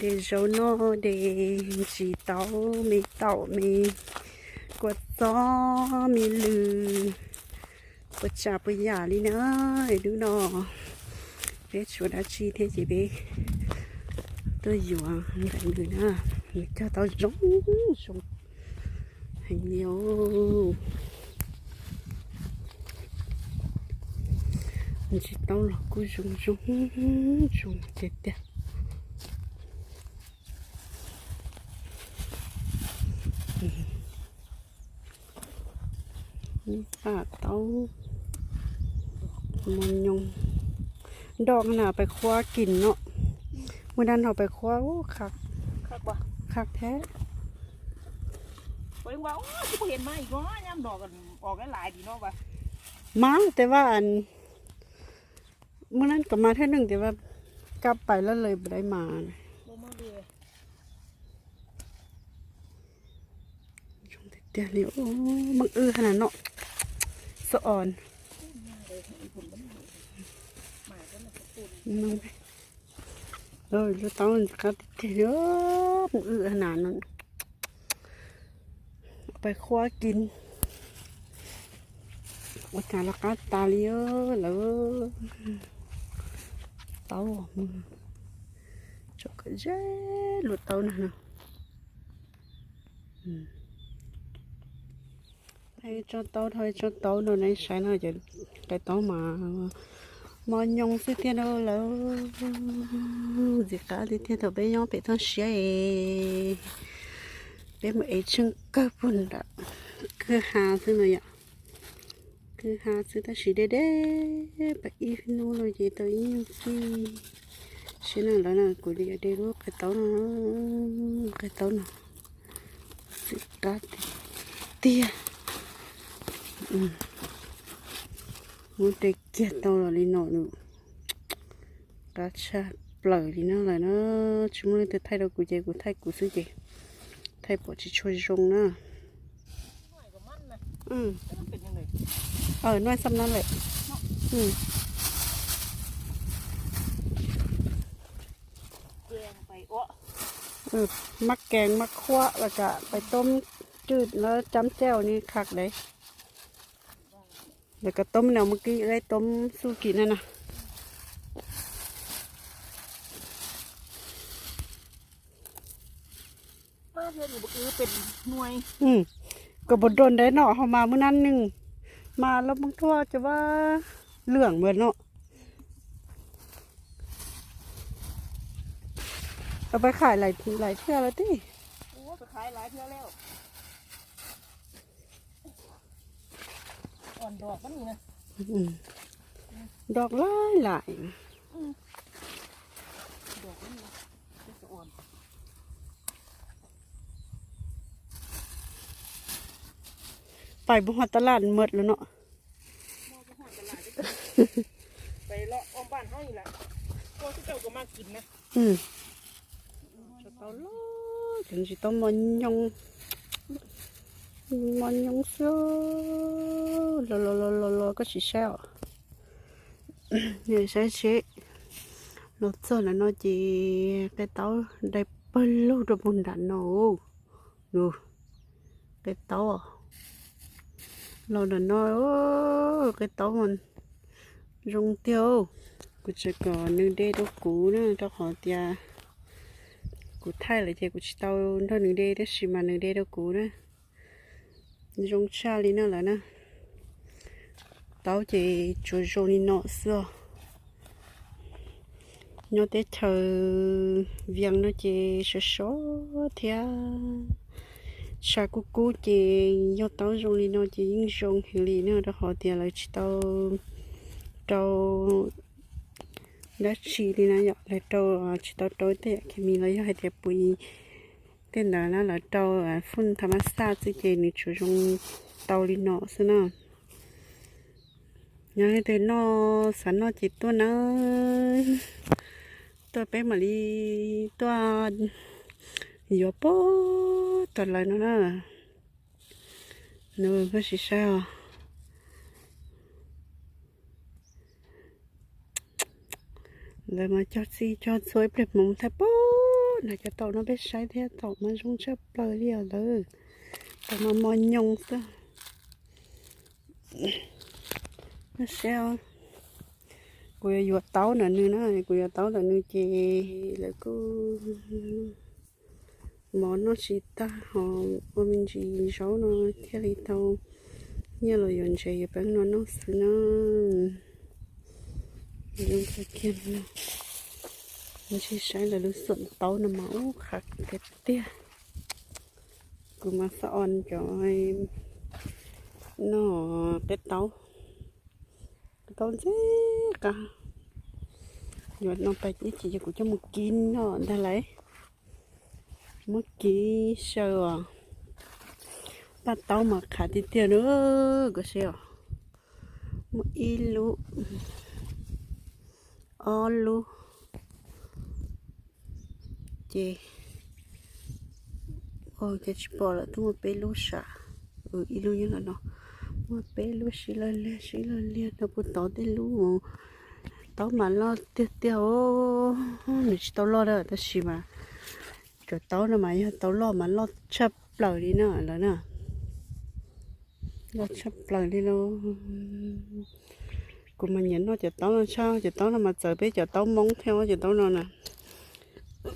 De zaub noj, de ntsis taub, me taum, me kua txob, me lws, puas tsav puas yam li na. Hnub no peb tshuav dab tsi thiab ces peb tuaj yuav ntawm nws na. Nws cog tau zoo zoo heev li os. Ntsis taub los kuj zoo zoo zoo tiag tiag. Faj taub, mos nyoos, nroj na pais qhuab kim no, muaj dab no pais qhuab, qhov thiab. Mas tes vaj, muaj dab kom mas thiab neeg tes vaj, kab pais lawm lawm pais mas. Tiag li, meej wb hab na no, xab os. Lub taub qab tiag tiag li, meej wb hab na no. Pais qhuab kim, ua cas los qab tas li lawm. Taub, tsom kom ze luag taub no no. Tso taub, tso taub no ne, saib no ces qe taub mas mos nyoos xwb thiab no lawm. Ntxim qab tiag tiag thaum peb nyob pem toj siab es peb mus ev tsheej kawg puag nram kwj ha xwb no yom. Kwj ha xwb tab sis deb deb, pem ib hnub no ces tau ib nyuag txij siab na lawm na, kuv li de lub qe taub no, qe taub no. Ntxim qab tiag tiag. Muab de kiag tau los li no, qab tshaj plaws li no lawm na. Tsis muaj leej twg thaij rau kuv ces kuv thaij kuv xwb ces thaij pom tsis tshua zoo na. Noj xab na lawm. Mab kees mab khuab los kam pais toob cwj lawv cab cauj ni khaj dev. Lawv kam toob no mus kib lawv toob xub kim na na. Kom puas dua ntev no ho mas muaj nab neeg mas lawv muab tuaj cov vaj lwm mus no. Peb khais lais thiaj lawm tib. Dog lais lais. Pais mus hauv taj laj maj lawm no. Tau los ces tsis tau mos nyoos, mos nyoos xwb. Los los los los los koj sim saib os. Saib seb, los txog ntawm no ces qe taub dai pawg lug rau puag nram no. Qe taub, los nram no, qe taub zoo tiag. Kuv tseem kom nws de rau kuv na, rau qhov tias kuv thaij lawm ces kuv tsis tau nrog nws de, tab sis mas nws de rau kuv na. Zoo tshaj li no lawm na. Taub ces tsuas zoo li no xwb os. Nyob teb chaws Vias no ces sov sov thiab tshav kub kub ces yog taub zoo li no ces yeej zoo heev li na, rau qhov tias lawv tsis tau rau dab tsi li na yom, lawv rau, tsis tau rau tej yam khes mis los yog hais tias pui tej ntawd na, lawv rau foob tha mas xaj xwb ces nws tsuas zoo tau li no xwb na. Yog leej twg noj, xav noj ces tuaj na, tuaj peb mam li tuaj yuav puag tom lawv no na. Nws koj sim saib os. Lawv mas cog txij cog txhua ib pliag mus thaij puag Nrog cov taum no peb saib thiab, taum mas zoo tshaj plaws li os lawm. Taum no mos nyoos xwb. Saib, kuv yuav yuav taub ntawm nws na, kuv yuav taub ntawm nws ces lawv kuj mov noj tsis tag ho ua me ntsis zaub no thiaj li tau nyiaj los yuav ntses yuav peeb no noj xwb na. Zoo kawg kiag no. Ntshe saib lawv lub xuam taub no mas ub qhav tiag tiag. Kuv mas xav ua cov no qe taub, qe taub ntxim qab. Yuav no pais ib chim ces kuv coj mus kib noj ntag lauj. Muab kib xyaw os. Paj taub mas qhav tiag tiag na, koj saib os. Muaj ib lub, ob lub, ces, ces tsis pom lawm, twb muaj peb lub sam. Ib lub nyob no, muaj peb lub sib law liag sib law liag no, puag tod tej lub taub mas loj tiag tiag os. Nws tsis tau loj na, tab sis mas cov taub no mas yog tau loj mas loj tshaj plaws li na lawm na. Loj tshaj plaws li lauj. Kuv mas nyiam noj cov taub no tshaj, cov taub no mas txawv peb cov taub Hmoob thiab cov taub no na.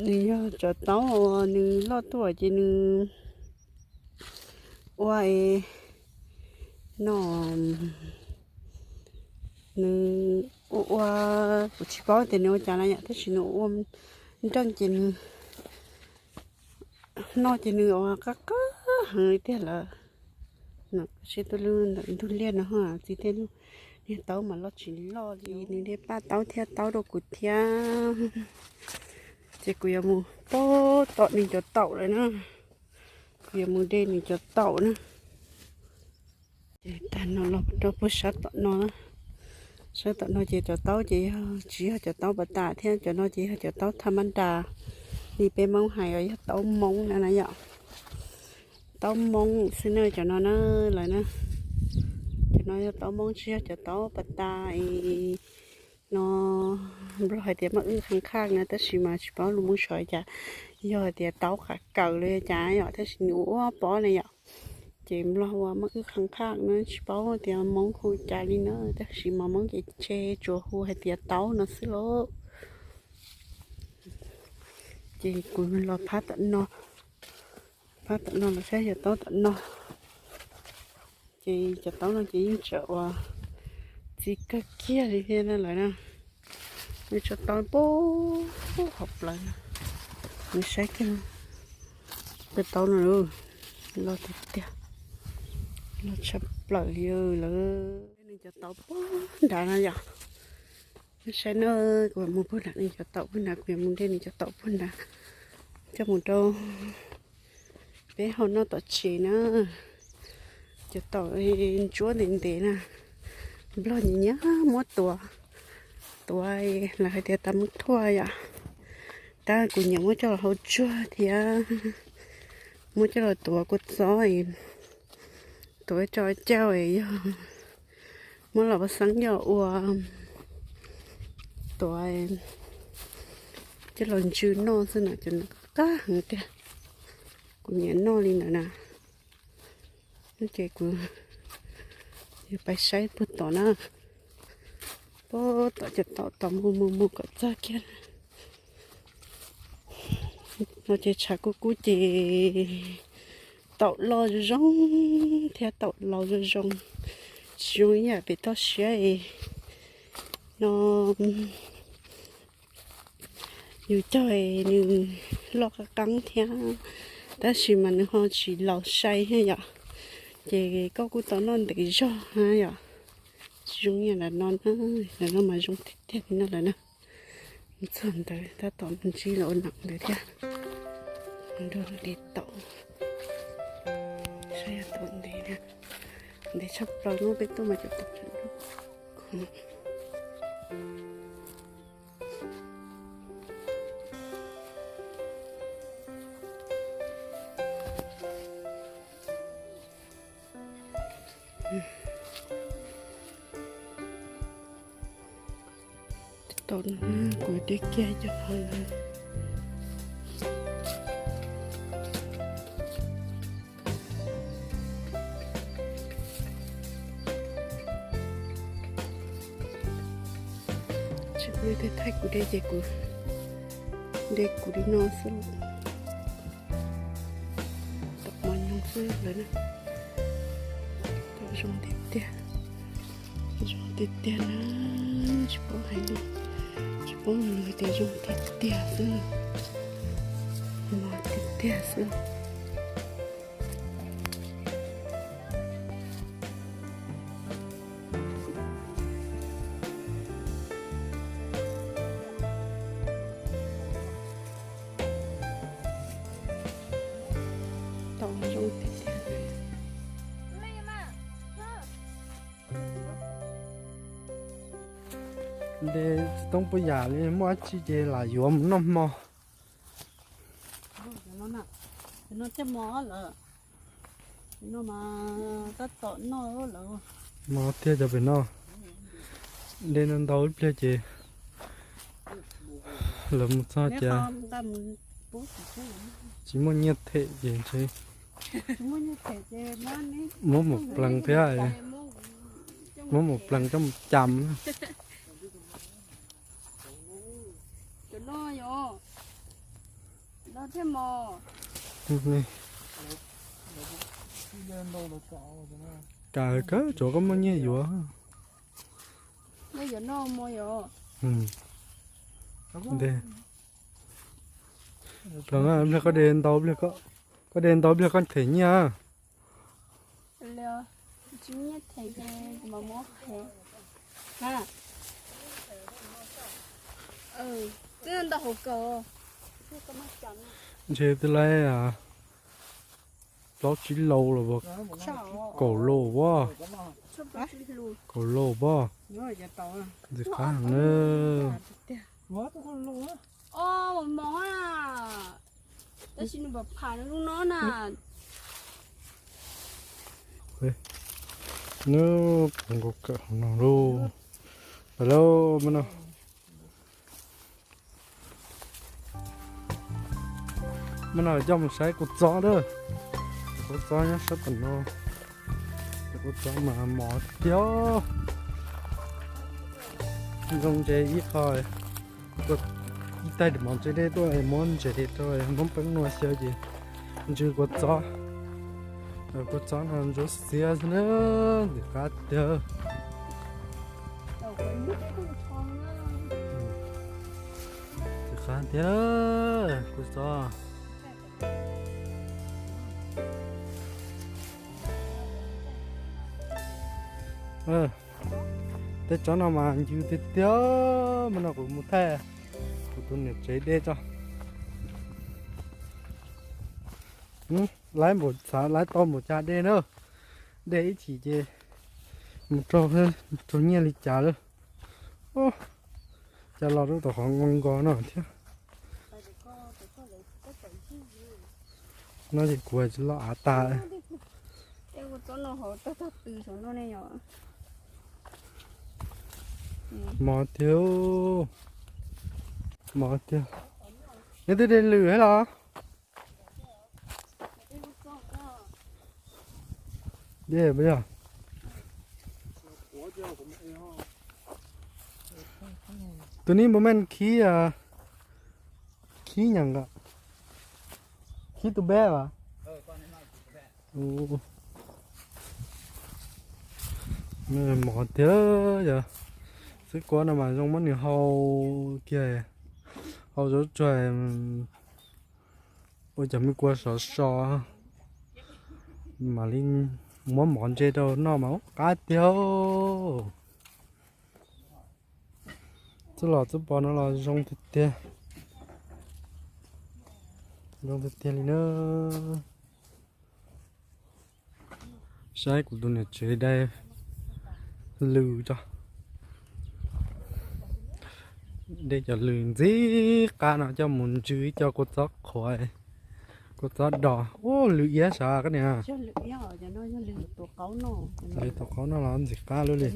Nws yog cov taub uas nws loj tuaj ces nws ua no, nws ua ua, kuv tsis paub tias nws ua cas na yom, tab sis nws ua nreej ces nws noj ces nws ua qab qab heev li tiag lawm. Seb tuaj lub ntawm ntug liaj no txiv tej lub niag taub mas loj tsis loj li. Nws de paj taub thiab taub rau kuv thiab. Ces kuv yuav mus pab tom nws cov taum lawm na. Kuv yuav mus de nws cov taum na. Ces tag no los rau puag sab tom no. Sab tom no ces cov taub ces yog tsis yog cov taub pas tas thiab, cov no ces yog cov taub tha mab nras li peb Hmoob hais os, yog taub Hmoob na na yom. Taub Hmoob xwb na cov no na lawm na. Cov no yog taub Hmoob tsis yog cov taub pas tas no. Nplog hais tias maj wb khaj khaj na, tab sis mas tsis paub lus Hmoob sau li cas, yog hais tias taub qav kaws los yog cas yom, tab sis nws ua pob na yom. Ces Nplog ua maj wb khaj khaj na, tsis paub tias Hmoob hu cas li na, tab sis mas Hmoob ces ntshe tsuas hu hais tias taub no xwb lauj. Ces kuv los phab tom no, phab tom no los saib cov taub tom no. Ces cov taub no ces yeej tseem ua txiv kawg kiag li thiab na lawm na. Nws tso taub pub hauv plawv no. Nws saib kiag cov taub no, loj tiag tiag, loj tshaj plaws li lawm. Nws cov taub pub nrad no yom. Saib na, kuv mus pug nrad nws cov taum pug nrad, kuv yuav mus de nws cov taum pug nrad coj mus rau peb hau noj tom tsev na. Cov taum ntsuab ntev ntev na, Nplog nyiam nyiam muab tuav, tuav lawv hais tias tas muab thuaj yom. Tab kuv nyiam muab coj los hau tsuag thiab muab coj los tuav kua txob, tuav tso cauj yog muab los paj xeeb yog ua tuav coj los ntsw noj xwb na, cov no qab heev tiag. Kuv nyiam noj li ntawd na. Ces kuv yuav pais saib puag tom na, puag tom cov taum tom mus mus mus kom txog kiag. No ces tshav kub kub ces taum loj zoo zoo thiab taum laus zoo zoo, tsis zoo ib yam pem toj siab es no. Yus cog nws loj qab qeeb thiab, tab sis mas nws ho tsis laus sai thiab yom. Ces koj kuj tau noj ntev zog na yom. Tsis zoo ib yam nram no na, nram no mas zoo tiag tiag li no lawm na. Txog ntawd tab tom ntsib los ua neeb ntawd thiab. Nrog de taum, saib yog taum ntev, ntev tshaj plaws no peb tuaj mas cov taum. Tom no kuv de kiag cov no na. Cov phooj ywg, thaij kuv de ces kuv de kuv li no xwb, tau mos nyoog xwb lawm na. Tau zoo tiag tiag, zoo tiag tiag na, tsis paub hais li, tsis paub lus tias zoo tiag tiag xwb, mos tiag tiag xwb. Tau zoo tiag tiag. De tsis toob puas yam li, muaj dab tsi ces lam yuav mus noj hmo. Mos tiag cov pem no. De no ntau ib pliag ces lawv mus txog ces tsis muaj nyiaj them ces ntshe muab mus plees thiab, muab mus plees coj mus cam. Kam kawg tsuav koj muaj nyiaj yuav. Plees, koj de ntau, koj de ntau pliag koj them nyiaj. Ntshe twb laib plaub tsib lus los, kaum lus as, kaum lus as, ntxim qab na. Tab sis nws pom pham lub no na. Nws pom nkaus kawm hauv no lauj. Pais lauj, muaj no coj mus saib kua txob lawm. Kua txob nyob sab tom no. Kua txob mas mos tiag. Zoo ntse ib qho, ib taig mos ntse dej tuaj muab ntse rau muab peeb nua xyaw ces ntsw kua txob. Kua txob no ntsuab xiab xwb na, ntxim qab tiag. Ntxim qab tiag kua txob. Tej tsob no mas ncw tiag tiag, mas no kuv mus thaij kuv tus niam tsev de tso. Laiv npaum, xav laiv tau npaum cas de na, de ib chim ces mus raug nyiaj li cas lawm. Cas los rau tom qhov nkaus nkaus no thiab. No ces kuv tsis los av tas. Mos tiag, mos tiag. Neb twb de lwm thiab los? De puas yog? Tus nib npau meej khib, khib nyam nkaum, khib tus npeb as. Mos tiag yog, xwb kuab no mas zoo muab nws hau kiag, hau zuj zus, ua cov me kua sov so, mam li muab mov ntse rau noj mas qab tiag. Txuj lom txuj pos no los zoo tiag tiag, zoo tiag tiag li na. Saib kuv tus niam tsev de lwm tso, de cov lwm ntxim qab no coj mus ntsw ib co kua txob qhuav, kua txob dos. Ua lwm iab sav koj niam. Lwm tuav qaub no los ntxim qab lub li.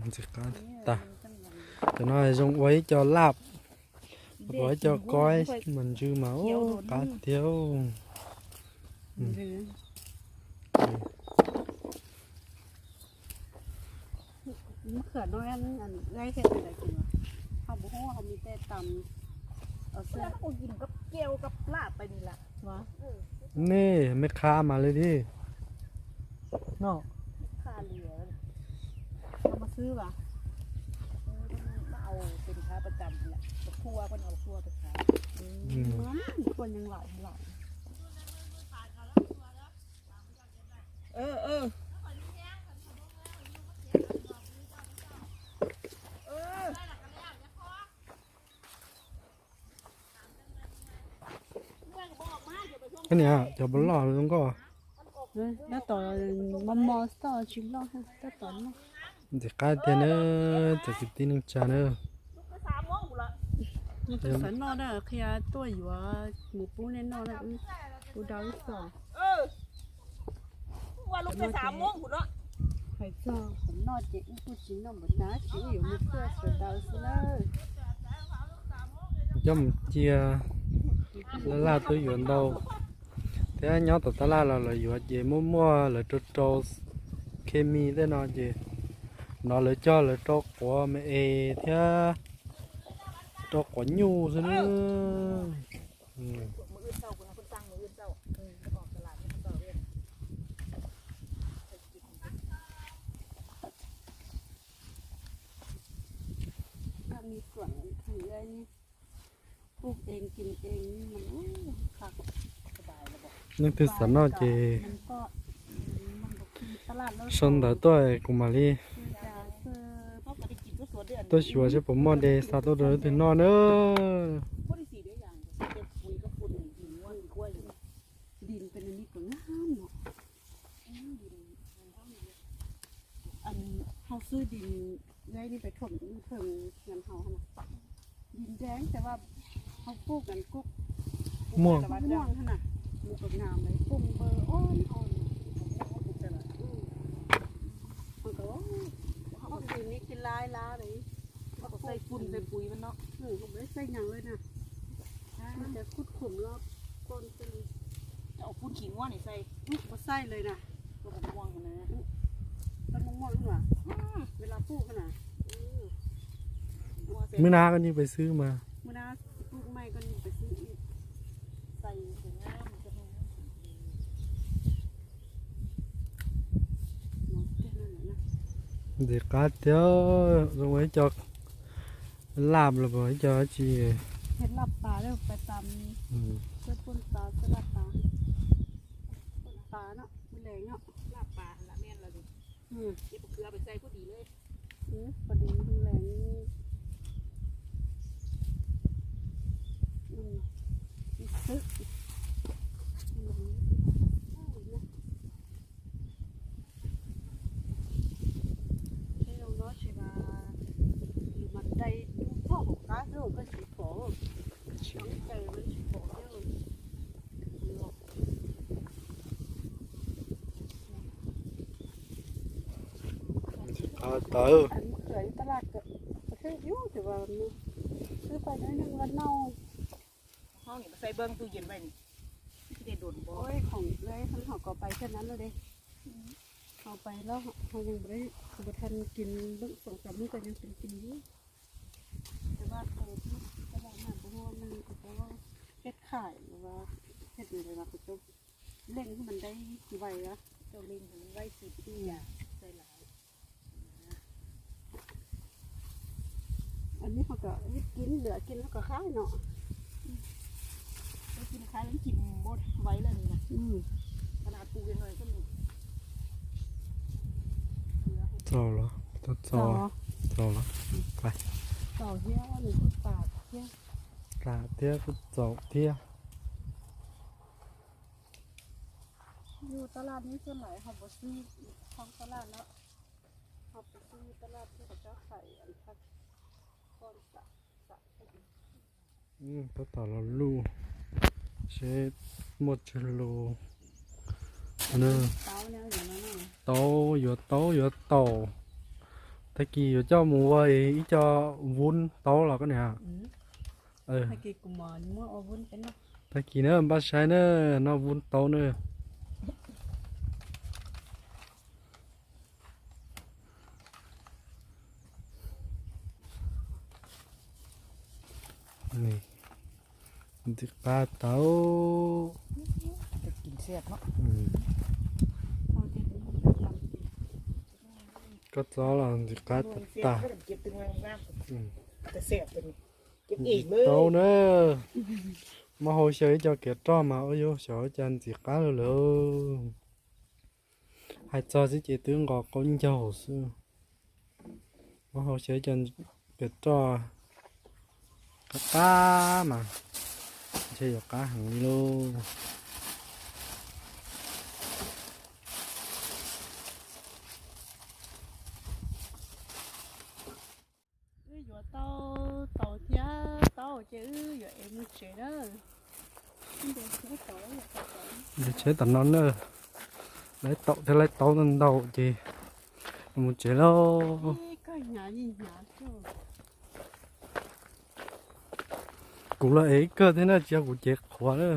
Ntxim qab tag. Cov no zoo ua ib co laj, Pom ib co qaib mas ntsw mas ub qab tiag. Nej me qha mas li thiab. No. Koj niam, cov puav loj zoo nkauj. Tab tom mos mos tsis loj, tab tom loj. Ntxim qab tiag na, cov kwv tij neej tsa na. Nws tus xav noj na, qhia tuaj yuav mus pub nej noj na, wb pub dab wb txog. Hais txog qhov noj ces wb kuj tsis noj npaum cas, tsis, wb yuav mus txog sawv daws xwb na. Coj mus cia, laj laj twb yuav ntau, thiab nyob tom tab laj los lawv yuav ces muaj muaj lawv rau rau khes mis tej no ces no lawv cog lawv rau quav me es thiab rau quav nyuj xwb na. Leej twg xav noj ces sau ntawv tuaj kuv mam li tuaj xyuas seb puas muaj de xa tuaj rau leej twg noj na. Hau xwb dis, ib pem thuam ib pheem ngan hau hana. Dis deev tas vas hau puj ngan kuj muaj hana, mus kom ngam lawm pum npawg ob hau. Hau dis ni ki lai la li, xaij pum xaij puiv no, xaij nyan li na. Kuj khum los pum xaij li na. Ua puj na. Mub nab koj nij pes xwb mas. Ntxim qab tiag, zoo ua ib co laj los puas ib co tsi. Tsis zoo no tsis mas, yus mas dai txog hauv qab xwb koj tsis pom, tseem tsis pom thiab. Qhov tawv. Twb pais nws nws los nau. Oj, khoom lawv hom kom pais thiab na no de. Ho pais los ho yeej npam, kuv than kis lub xoom tam lub ko yeej pes kis. Tab vaj tes twb tab vaj na kuv hu neeg kuv cov peb khais los peb tus ntawd mas kuv cov leej hub mas dai vais, cov leej hub dai xwm tij, dai lawm. Ib kis lwm kis no kom qab no. Txaus los, txaus los, txaus thiab, tas thiab kuj txaus thiab. Yus tab laj neb xwb lawm ho puas xwb, thoob tab laj no ho puas xwb tab laj thiab qhov tsob fais. Tab tom los luj seb muaj tsawg lus. Taub, yuav taub yuav taum. Tag kis yuav coj mus ua ib co vub taub los koj niam. Tag kis na npaj saib na, noj vub tau na. Ntxim qab tau. Koj txob los ntxim qab tag tag. Ntxim tau na. Muab hau xyaw ib co kev roj mas ua yuav xyov cas ntxim qab lawm lawm. Hais txog xwb ces twb nqos qaub ncaug xwb. Muab hau xyaw ib co kev roj qab qab mas ntshe yuav qab heev li lauj. Wb yuav tau taus thiab taub ces wb yuav ev mus tsev na. Tsheb tom no na, lawv taum thiab lawv taub ntau ntau ces mus tsev lauj. Kuv los ev ib kawg thiab na, tsis yog kuv cev qhuav na.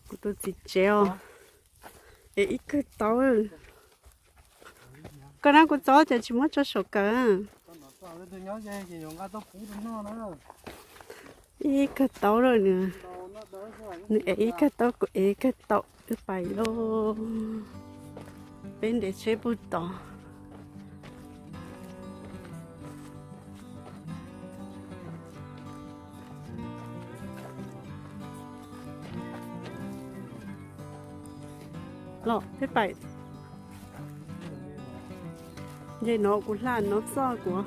Kuv tus txiv tsev os, ev ib kawg taub. Koj nab kuv txob ces tsis muab tso saum kawm. Ib kawg taub lawm nws, nws ev ib kawg taub kuv ev ib kawg taub wb pais lauj. Peb nres tsheb pug tod. Los peb pais. Nce no kuv hla no txoj kuv.